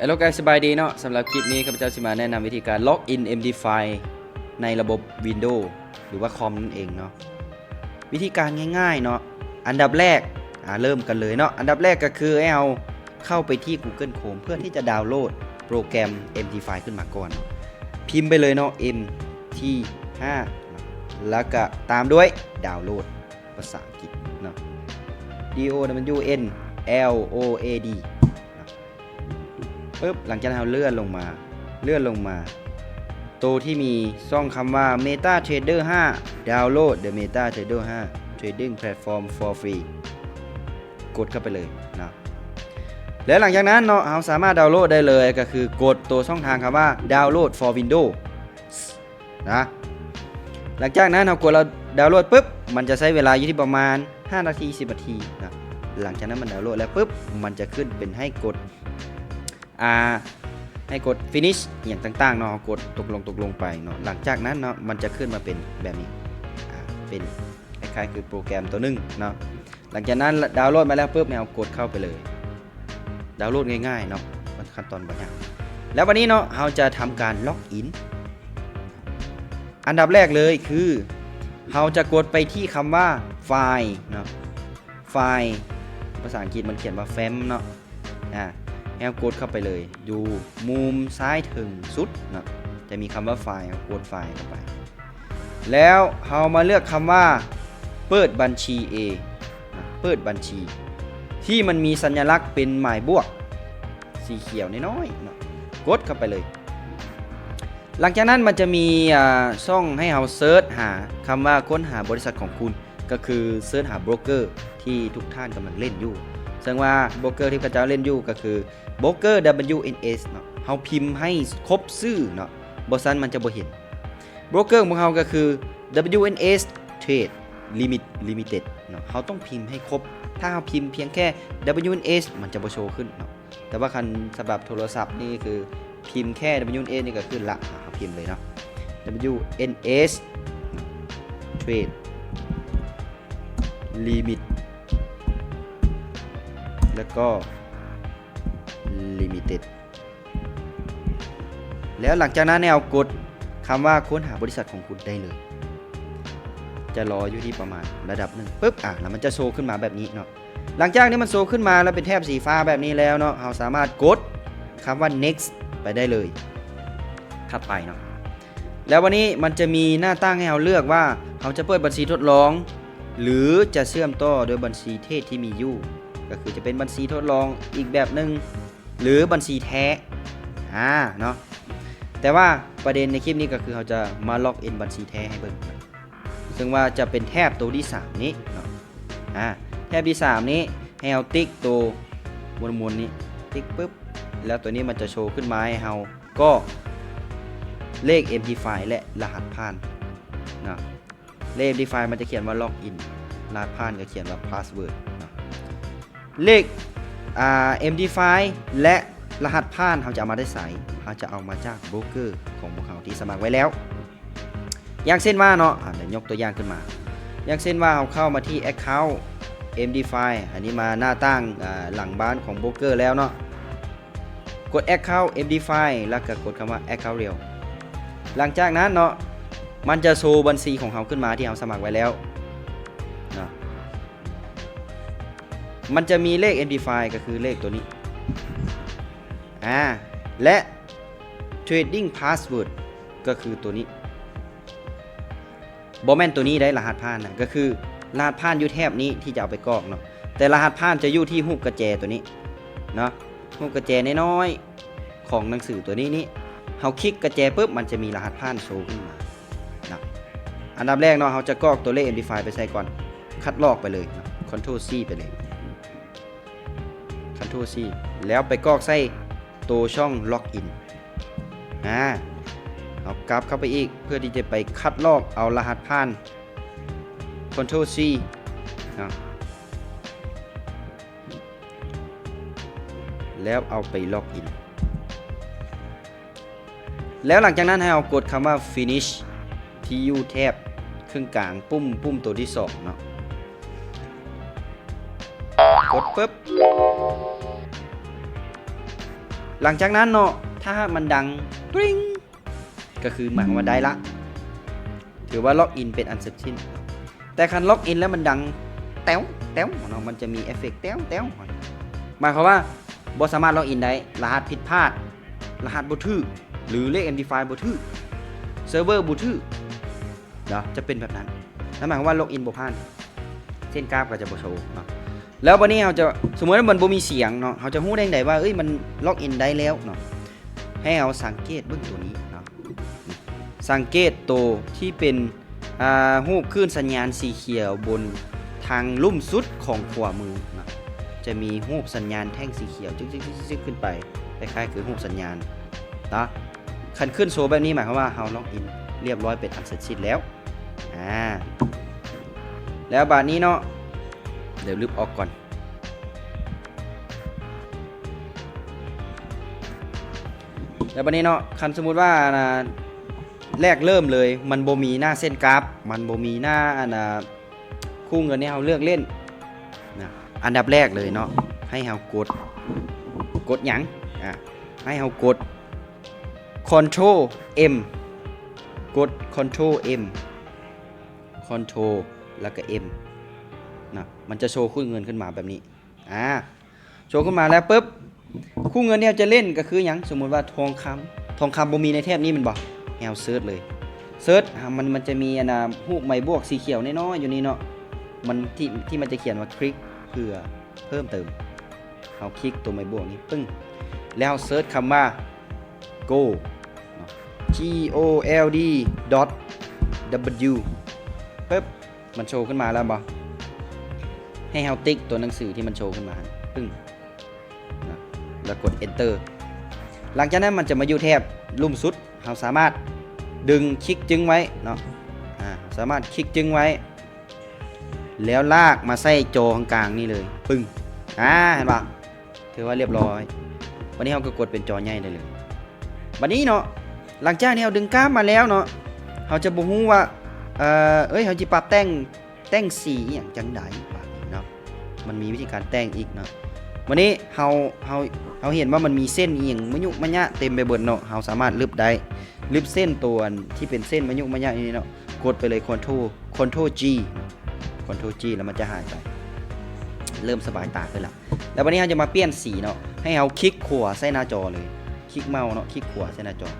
Hello guys ສະບາຍດີເນາະ. ສຳລັບຄລິບນີ້ ຂ້າພະເຈົ້າຊິມາແນະນຳວິທີການ log in MD five ໃນລະບົບ Windows ຫຼືວ່າຄອມນັ້ນເອງເນາະ. ວິທີການງ່າຍໆເນາະ. ອັນດັບແລກ ອາ ເລີ່ມກັນເລີຍເນາະ. ອັນດັບແລກກໍຄືໃຫ້ເຮົາເຂົ້າໄປທີ່ Google Chrome ເພື່ອທີ່ຈະດາວໂຫຼດໂປຣແກຣມ MD five ຂຶ້ນມາກ່ອນເນາະ. ພິມໄປເລີຍເນາະ MD five ແລ້ວກໍຕາມດ້ວຍດາວໂຫຼດ ພາສາອັງກິດເນາະ D O W N L O A D ເນາະ. ປຶບ ຫຼັງຈາກນັ້ນເຮົາເລື່ອນລົງມາ ເລື່ອນລົງມາ ໂຕທີ່ມີຊ່ອງຄຳວ່າ MetaTrader five Download the MetaTrader five Trading Platform for Free ກົດເຂົ້າໄປເລີຍເນາະ. ແລ້ວຫຼັງຈາກນັ້ນເນາະ ເຮົາສາມາດດາວໂຫຼດໄດ້ເລີຍ ກໍຄືກົດໂຕຊ່ອງທາງຄຳວ່າ Download for Windows ນະ. ຫຼັງຈາກນັ້ນເຮົາກົດລະ ດາວໂຫຼດປຶບ ມັນຈະໃຊ້ເວລາຢູ່ທີ່ປະມານຫ້ານາທີ ສິບນາທີນະ. ຫຼັງຈາກນັ້ນມັນດາວໂຫຼດແລ້ວປຶບ ມັນຈະຂຶ້ນເປັນໃຫ້ກົດ ອ່າ ໃຫ້ກົດ finish ອີ່ຫຍັງຕ່າງໆເນາະ. ເຮົາກົດຕົກລົງ ຕົກລົງໄປເນາະ. ຫຼັງຈາກນັ້ນເນາະ ມັນຈະຂຶ້ນມາເປັນແບບນີ້ ອ່າ ເປັນຄ້າຍໆຄືໂປຣແກຣມຕົວໜຶ່ງເນາະ. ຫຼັງຈາກນັ້ນດາວໂຫຼດມາແລ້ວປຶບ ໃຫ້ເຮົາກົດເຂົ້າໄປເລີຍ. ດາວໂຫຼດງ່າຍໆເນາະ ມັນຂັ້ນຕອນບໍ່ຍາກ. ແລ້ວບັດນີ້ເນາະ ເຮົາຈະທຳການ log in. ອັນດັບແລກເລີຍຄື ເຮົາຈະກົດໄປທີ່ຄຳວ່າ File ເນາະ File ພາສາອັງກິດມັນຂຽນວ່າ File ເນາະ. ອາ ໃຫ້ເຮົາກົດເຂົ້າໄປເລີຍ ຢູ່ມຸມຊ້າຍເທິງສຸດເນາະ ຈະມີຄຳວ່າ File ເຮົາກົດ File ເຂົ້າໄປ. ແລ້ວເຮົາມາເລືອກຄຳວ່າ ເປີດບັນຊີ A ນະ ເປີດບັນຊີ ທີ່ມັນມີສັນຍະລັກເປັນໝາຍບວກສີຂຽວນ້ອຍໆເນາະ ກົດເຂົ້າໄປເລີຍ. ຫຼັງຈາກນັ້ນມັນຈະມີ ອ່າ ຊ່ອງໃຫ້ເຮົາເສີດຫາຄຳວ່າ ຄົ້ນຫາບໍລິສັດຂອງຄຸນ ກໍຄືເສີດຫາໂບຣກເກີທີ່ທຸກທ່ານກຳລັງຫຼິ້ນຢູ່. ເຊິ່ງວ່າໂບຣກເກີທີ່ຂ້າພະເຈົ້າຫຼິ້ນຢູ່ກໍຄືໂບຣກເກີ WNS ເນາະ. ເຮົາພິມໃຫ້ຄົບຊື່ເນາະ ບໍ່ຊັ້ນມັນຈະບໍ່ເຫັນ. ໂບຣກເກີຂອງພວກເຮົາກໍຄື WNS Trade Limit Limited ເນາະ. ເຮົາຕ້ອງພິມໃຫ້ຄົບ. ຖ້າເຮົາພິມພຽງແຄ່ WNS ມັນຈະບໍ່ໂຊຂຶ້ນເນາະ. ແຕ່ວ່າຄັນສຳລັບໂທລະສັບນີ້ຄືພິມແຄ່ WNS ນີ້ກໍຂຶ້ນລະ. ເຮົາພິມເລີຍເນາະ WNS Trade Limit ແລ້ວກໍ Limited. ແລ້ວຫຼັງຈາກນັ້ນໃຫ້ເຮົາກົດຄຳວ່າ ຄົ້ນຫາບໍລິສັດຂອງຄຸນໄດ້ເລີຍ. ຈະລໍຢູ່ທີ່ປະມານລະດັບໜຶ່ງປຶບ ອາ ແລ້ວມັນຈະໂຊຂຶ້ນມາແບບນີ້ເນາະ. ຫຼັງຈາກທີ່ມັນໂຊຂຶ້ນມາແລ້ວເປັນແຖບສີຟ້າແບບນີ້ແລ້ວເນາະ ເຮົາສາມາດກົດຄຳວ່າ Next ໄປໄດ້ເລີຍ. ຖັດໄປເນາະ ແລ້ວວັນນີ້ມັນຈະມີໜ້າຕ່າງໃຫ້ເຮົາເລືອກວ່າ ເຮົາຈະເປີດບັນຊີທົດລອງ ຫຼື ຈະເຊື່ອມຕໍ່ດ້ວຍບັນຊີເທຣດທີ່ມີຢູ່ ກໍຄືຈະເປັນບັນຊີທົດລອງອີກແບບໜຶ່ງ ຫຼື ບັນຊີແທ້ ອາ ເນາະ. ແຕ່ວ່າປະເດັນໃນຄລິບນີ້ກໍຄືເຮົາຈະມາ log in ບັນຊີແທ້ໃຫ້ເບິ່ງ ເຊິ່ງວ່າຈະເປັນແຖບໂຕທີສາມນີ້ເນາະ. ອາ ແຖບທີສາມນີ້ໃຫ້ເຮົາຕິກໂຕມົນໆນີ້ ຕິກປຶບ ແລ້ວໂຕນີ້ມັນຈະໂຊຂຶ້ນມາໃຫ້ເຮົາກອກເລກ MD five ແລະ ລະຫັດຜ່ານເນາະ. ເລກ MD five ມັນຈະຂຽນວ່າ log in ລະຫັດຜ່ານກໍຂຽນວ່າ password ເນາະ. ເລກ ອ່າ MD five ແລະ ລະຫັດຜ່ານເຮົາຈະເອົາມາແຕ່ໃສ? ເຮົາຈະເອົາມາຈາກໂບຣກເກີຂອງພວກເຮົາທີ່ສະໝັກໄວ້ແລ້ວ. ຢ່າງເຊັ່ນວ່າເນາະ ອາ ດຽວຍົກຕົວຢ່າງຂຶ້ນມາ ຢ່າງເຊັ່ນວ່າເຮົາເຂົ້າມາທີ່ account MD five ອັນນີ້ມາໜ້າຕ່າງ ອາ ຫຼັງບ້ານຂອງໂບຣກເກີແລ້ວເນາະ. ກົດ Account MD five ແລ້ວກໍກົດຄຳວ່າ Account Reel. ຫຼັງຈາກນັ້ນເນາະ ມັນຈະໂຊບັນຊີຂອງເຮົາຂຶ້ນມາທີ່ເຮົາສະໝັກໄວ້ແລ້ວເນາະ. ມັນຈະມີເລກ MD five ກໍຄືເລກໂຕນີ້ ອາ ແລະ Trading Password ກໍຄືໂຕນີ້. ບໍ່ແມ່ນໂຕນີ້ໄດ໋ ລະຫັດຜ່ານນະ ກໍຄືລະຫັດຜ່ານຢູ່ແຖບນີ້ທີ່ຈະເອົາໄປກອກເນາະ. ແຕ່ລະຫັດຜ່ານຈະຢູ່ທີ່ຮູບກະແຈໂຕນີ້ເນາະ ຮູບກະແຈນ້ອຍໆຂອງໜັງສືໂຕນີ້ນີ້. ເຮົາຄລິກກະແຈປຶບ ມັນຈະມີລະຫັດຜ່ານໂຊຂຶ້ນມາເນາະ. ອັນດັບແລກເນາະ ເຮົາຈະກອກຕົວເລກ MD five ໄປໃສ່ກ່ອນ ຄັດລອກໄປເລີຍເນາະ Ctrl C ໄປເລີຍ Ctrl C ແລ້ວໄປກອກໃສ່ໂຕຊ່ອງ Login ອາ ເຮົາກັບເຂົ້າໄປອີກ ເພື່ອທີ່ຈະໄປຄັດລອກເອົາລະຫັດຜ່ານ Ctrl C ເນາະ ແລ້ວເອົາໄປ Login. ແລ້ວຫຼັງຈາກນັ້ນໃຫ້ເຮົາກົດຄຳວ່າ Finish ທີ່ຢູ່ແຖບເຄິ່ງກາງ ປຸ່ມ ປຸ່ມໂຕທີສອງເນາະ ກົດປຶບ. ຫຼັງຈາກນັ້ນເນາະ ຖ້າຫາກມັນດັງກຣິງ ກໍຄືໝາຍຄວາມວ່າໄດ້ລະ ຖືວ່າລັອກອິນເປັນອັນເສັດສິ້ນ. ແຕ່ຄັນລັອກອິນແລ້ວມັນດັງແຕ້ວແຕ້ວເນາະ ມັນຈະມີເອຟເຟັກແຕ້ວແຕ້ວ ໝາຍຄວາມວ່າບໍ່ສາມາດລັອກອິນໄດ້ ລະຫັດຜິດພາດ ລະຫັດບໍ່ຖືກ ຫຼືເລກເອັມດີໄຟບໍ່ຖືກ ເຊີເວີບໍ່ຖືກເນາະ ຈະເປັນແບບນັ້ນ ນັ້ນໝາຍຄວາມວ່າລັອກອິນບໍ່ຜ່ານ ເສັ້ນກາບກໍຈະບໍ່ໂຊເນາະ. ແລ້ວບັດນີ້ເຮົາຈະ ສົມມຸດວ່າມັນບໍ່ມີສຽງເນາະ ເຮົາຈະຮູ້ໄດ້ຈັ່ງໃດວ່າ ເອີຍ ມັນລັອກອິນໄດ້ແລ້ວເນາະ? ໃຫ້ເຮົາສັງເກດເບິ່ງໂຕນີ້ເນາະ ສັງເກດໂຕທີ່ເປັນ ອ່າ ຮູບຄື້ນສັນຍານສີຂຽວບົນທາງລຸ່ມສຸດຂອງຂວາມືເນາະ ຈະມີຮູບສັນຍານແທ່ງສີຂຽວຈຶກໆໆຂຶ້ນໄປ ຄ້າຍໆຄືຮູບສັນຍານເນາະ. ຄັນຂຶ້ນໂຊແບບນີ້ໝາຍຄວາມວ່າເຮົາລັອກອິນລຽບຮ້ອຍເປັນອັນເສັດສິ້ນແລ້ວ. ອາ ແລ້ວບາດນີ້ເນາະ ດຽວລຶບອອກກ່ອນ. ແລ້ວບາດນີ້ເນາະ ຄັນສົມມຸດວ່າ ອັນນ່າ ແລກເລີ່ມເລີຍ ມັນບໍ່ມີໜ້າເສັ້ນກາບ ມັນບໍ່ມີໜ້າ ອັນນ່າ ຄູ່ເງິນໃຫ້ເຮົາເລືອກເລ່ນນະ ອັນດັບແລກເລີຍເນາະ ໃຫ້ເຮົາກົດ ກົດຫຍັງ? ອາ ໃຫ້ເຮົາກົດ Control M ກົດ Control M Control ແລ້ວກໍ M ນະ ມັນຈະໂຊຄູ່ເງິນຂຶ້ນມາແບບນີ້. ອາ ໂຊຂຶ້ນມາແລ້ວປຶບ ຄູ່ເງິນທີ່ເຮົາຈະຫຼິ້ນກໍຄືຫຍັງ? ສົມມຸດວ່າທອງຄຳ ທອງຄຳບໍ່ມີໃນແຖບນີ້ແມ່ນບໍ່? ໃຫ້ເຮົາເສີດເລີຍ ເສີດ ມັນ ມັນຈະມີ ອັນນ່າ ຮູບໄມ້ບວກສີຂຽວນ້ອຍໆຢູ່ນີ້ເນາະ ມັນ ທີ່ ທີ່ມັນຈະຂຽນວ່າ ຄລິກເພື່ອເພີ່ມເຕີມ ເຮົາຄລິກຕົວໄມ້ບວກນີ້ປຶ້ງ ແລ້ວເຮົາເສີດຄຳວ່າ Gold ເນາະ G O L D dot W ປຶບ ມັນໂຊຂຶ້ນມາແລ້ວບໍ່? ໃຫ້ເຮົາຕິກຕົວໜັງສືທີ່ມັນໂຊຂຶ້ນມາຫັ້ນປຶ້ງ ນະ ແລ້ວກົດ Enter. ຫຼັງຈາກນັ້ນມັນຈະມາຢູ່ແຖບລຸ່ມສຸດ ເຮົາສາມາດດຶງຄລິກຈຶງໄວ້ເນາະ ອາ ສາມາດຄລິກຈຶງໄວ້ ແລ້ວລາກມາໃສ່ຈໍຂ້າງກາງນີ້ເລີຍ ປຶ້ງ ອາ ເຫັນບໍ່? ຖືວ່າລຽບຮ້ອຍ. ບັດນີ້ເຮົາກໍກົດເປັນຈໍໃຫຍ່ໄດ້ເລີຍ. ບັດນີ້ເນາະ ຫຼັງຈາກທີ່ເຮົາດຶງກາບມາແລ້ວເນາະ ເຮົາຈະບໍ່ຮູ້ວ່າ ເອີ ເອີຍ ເຮົາຊິປັບແຕ່ງ ແຕ່ງສີອີ່ຫຍັງຈັ່ງໃດບາດນີ້ເນາະ ມັນມີວິທີການແຕ່ງອີກເນາະ. ບັດນີ້ເຮົາ ເຮົາ ເຮົາເຫັນວ່າມັນມີເສັ້ນອີ່ຫຍັງມະຍຸມະຍະເຕັມໄປເບິດເນາະ ເຮົາສາມາດລຶບໄດ້ ລຶບເສັ້ນຕົວທີ່ເປັນເສັ້ນມະຍຸມະຍະນີ້ເນາະ ກົດໄປເລີຍ Control Control G Control G ແລ້ວມັນຈະຫາຍໄປ ເລີ່ມສະບາຍຕາຂຶ້ນລະ. ແລ້ວບັດນີ້ເຮົາຈະມາປ່ຽນສີເນາະ ໃຫ້ເຮົາຄລິກຂວາໃສ່ໜ້າຈໍເລີຍ ຄລິກເມົາເນາະ ຄລິກຂວາໃສ່ໜ້າຈໍ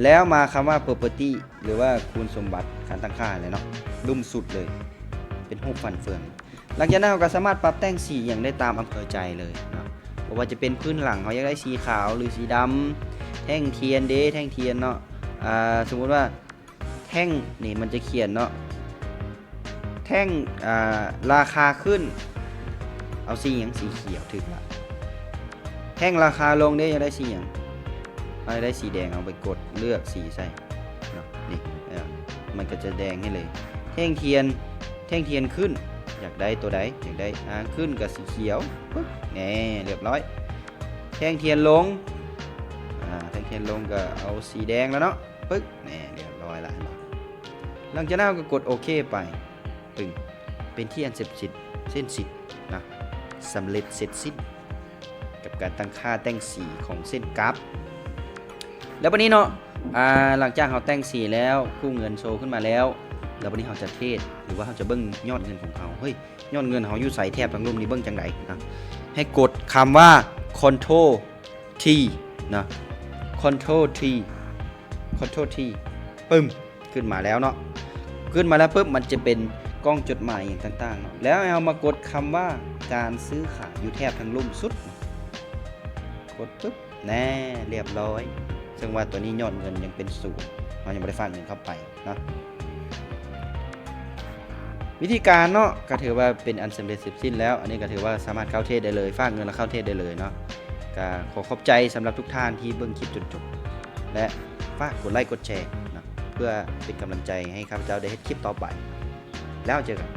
ແລ້ວມາຄຳວ່າ Property ຫຼືວ່າຄຸນສົມບັດ ການຕັ້ງຄ່າແຫຼະເນາະ ລຸ່ມສຸດເລີຍ ເປັນຮູບຟັນເຟືອງ. ຫຼັງຈາກນັ້ນເຮົາກໍສາມາດປັບແຕ່ງສີຫຍັງໄດ້ຕາມອຳເພີໃຈເລີຍເນາະ ບໍ່ວ່າຈະເປັນພື້ນຫຼັງເຮົາຢາກໄດ້ສີຂາວ ຫຼື ສີດຳ ແທ່ງທຽນເດ ແທ່ງທຽນເນາະ ອ່າ ສົມມຸດວ່າ ແທ່ງນີ້ມັນຈະຂຽນເນາະ ແທ່ງ ອ່າ ລາຄາຂຶ້ນ ເອົາສີຫຍັງ? ສີຂຽວ ຖືກລະ. ແທ່ງລາຄາລົງເດ້ ຢາກໄດ້ສີຫຍັງ? ເຮົາຢາກໄດ້ສີແດງ ເຮົາໄປກົດເລືອກສີໃສ່ເນາະ ນີ້ ເອີ ມັນກໍຈະແດງໃຫ້ເລີຍ. ແທ່ງທຽນ ແທ່ງທຽນຂຶ້ນ ຢາກໄດ້ຕົວໃດ? ຢາກໄດ້ ອ່າ ຂຶ້ນກໍສີຂຽວ ປຶບ ແນ່ ລຽບຮ້ອຍ. ແທ່ງທຽນລົງ ອ່າ ແທ່ງທຽນລົງກໍເອົາສີແດງລະເນາະ ປຶບ ແນ່ ລຽບຮ້ອຍລະ ເຫັນບໍ່? ຫຼັງຈາກນັ້ນເຮົາກໍກົດໂອເຄໄປ ປຶ້ງ ເປັນທີ່ອັນເສັດສິ້ນ ເສັດສິ້ນນະ ສຳເລັດເສັດສິ້ນ ກັບການຕັ້ງຄ່າແຕ່ງສີຂອງເສັ້ນກາບ. ແລ້ວບັດນີ້ເນາະ ອ່າ ຫຼັງຈາກເຮົາແຕ່ງສີແລ້ວ ຄູ່ເງິນໂຊຂຶ້ນມາແລ້ວ ແລ້ວບັດນີ້ເຮົາຈະເທຣດ ຫຼືວ່າເຮົາຈະເບິ່ງຍອດເງິນຂອງເຮົາ ເຮີ້ຍ ຍອດເງິນເຮົາຢູ່ໃສ? ແຖບທາງລຸ່ມນີ້ເບິ່ງຈັ່ງໃດນະ? ໃຫ້ກົດຄຳວ່າ Control T ນະ Control T Control T ປຶ້ມ ຂຶ້ນມາແລ້ວເນາະ ຂຶ້ນມາແລ້ວປຶບ ມັນຈະເປັນກ່ອງຈົດໝາຍຫຍັງຕ່າງໆເນາະ ແລ້ວໃຫ້ເຮົາມາກົດຄຳວ່າ ການຊື້ຂາຍ ຢູ່ແຖບທາງລຸ່ມສຸດ ກົດປຶບ ແນ່ ລຽບຮ້ອຍ. ເຊິ່ງວ່າຕົວນີ້ຍອດເງິນຍັງເປັນສູນ ເຮົາຍັງບໍ່ໄດ້ຝາກເງິນເຂົ້າໄປເນາະ. ວິທີການເນາະ ກໍຖືວ່າເປັນອັນສຳເລັດເສັດສິ້ນແລ້ວ. ອັນນີ້ກໍຖືວ່າສາມາດເຂົ້າເທຣດໄດ້ເລີຍ ຝາກເງິນແລ້ວເຂົ້າເທຣດໄດ້ເລີຍເນາະ. ກໍຂໍຂອບໃຈສຳລັບທຸກທ່ານທີ່ເບິ່ງຄລິບຈົນຈົບ ແລະ ຝາກກົດໄລກົດແຊເນາະ ເພື່ອເປັນກຳລັງໃຈໃຫ້ຂ້າພະເຈົ້າໄດ້ເຮັດຄລິບຕໍ່ໄປ. ແລ້ວເຈີກັນ.